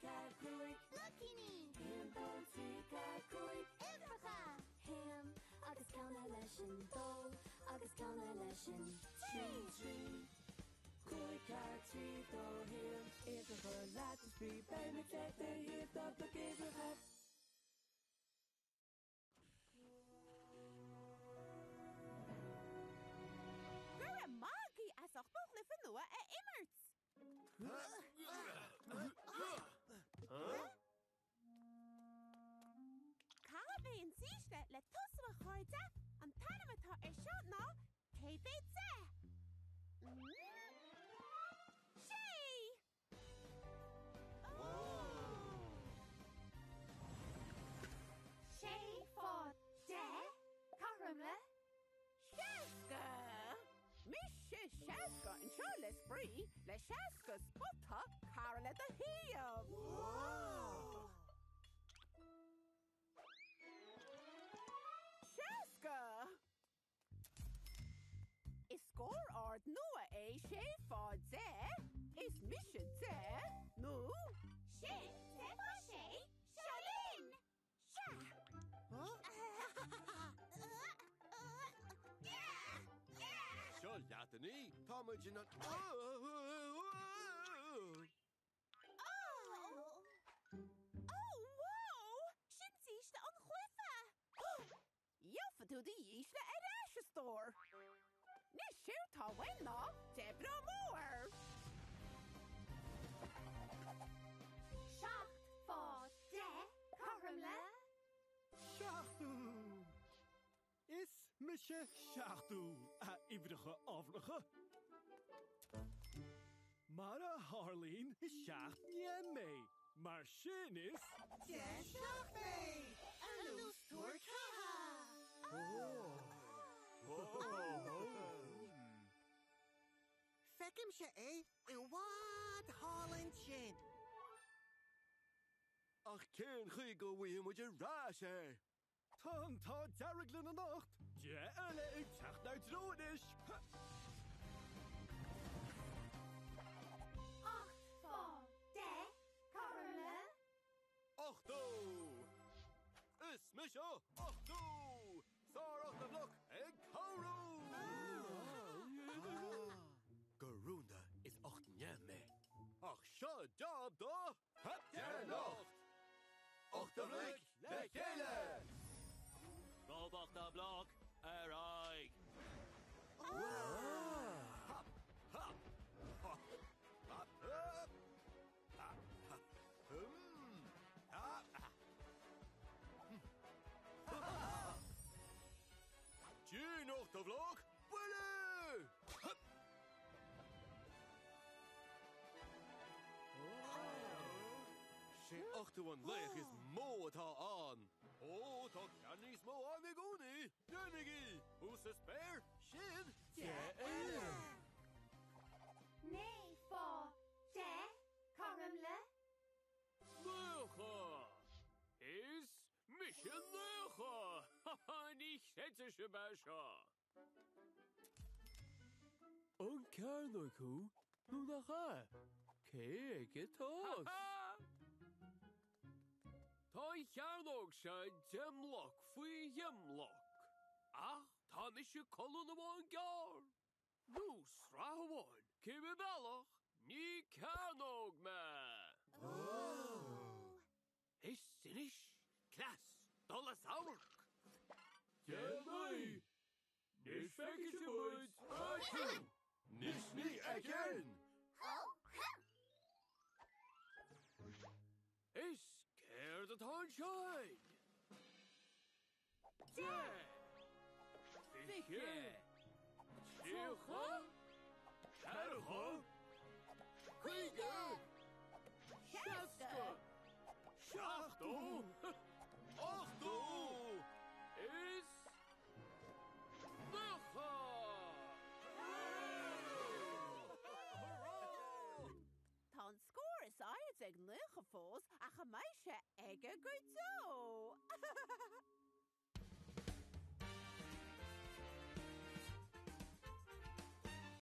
4, 5. Bloicíní! 1, 2, 3, 4, 5. Uimhreacha! 1 agus ceann eile sin 2 agus ceann eile sin 3, 3, 5, 4, 3, 2, 1. Uimhreacha leat is spraoi, beimid le do thaobh do bhloc uimhreacha. Go raibh maith agaibh as ucht mo chluiche nua a imirt! Caithfidh mé an dísle le tosú a chairde, an t-ainm atá ar seo ná Cé mhéad deich? Sé! 6 fá 10 cothrom le. 60! Mise 60 anseo le spraoi le 60 spota cara le do thaobh! 60! Is scór ard nua é 6 fá 10, is mise 10, nó. Sin 10 fá 6, seo linn! Sea! Seo leat inní, tá muid in ann. Oh! Oh, wow! Sin dísle an chluiche! Gheobhaidh tú do dhísle ar ais, a stór! Anois séard tá uaim ná deich breá mór! 7 fá 10 cothrom le. 70! Is mise 70, a uimhreacha ábharacha! Mar a tharlaíonn, is 7 ndeich mé, mar sin is. 10 7 mé! Ar nós tuar ceatha! Feicimse é i bhfad thall ansin. Ach cén chaoi go bhfaighidh muid ar ais é? Tá an t-ádh dearg linn anocht! 10 eile ag teacht ár dtreo anois! 8 fá 10 cothrom le. 80! Is mise 80! Sár-Ochtabhloc ag cabhrú! Go rúnda is 8 ndeich mé. Ach seo jab do. 10 n-ocht! Ochtabhloic le chéile! Róboctabloc ar aghaidh! Hap! Hap! Hop! Hap! Hop! Hap! Hap! Hum! Hap! Tine Ochtabhloc, buille! Hup! Sé 80 an laoch is mó atá ann. Ó, tá ceann níos mó ann i gcónaí! Déanaigí! Thuas sa spéir, sin 10 eile! 9 fá 10 cothrom le. 90! Is mise 90! Ha ha, ní chreidfidh sibh é seo! An cearnóg thú nó nach ea? Cé aige tá's? Tá an chearnóg seo 10 mbloc faoi dheich mbloc. Ach tá mise colún amháin gearr. Nó sraith amháin, cibé bealach, ní cearnóg mé! Is anois cleas dul as amharc! Déanaí! Anois feicfidh sibh muid! Achú! Anois ní fheiceann! Is céard atá anseo againn? 10, 20, 30, 40, 50, 60, 70, 80! Is 90! Tá an scór is airde ag 90 fós ach an mbeidh sé aige go deo?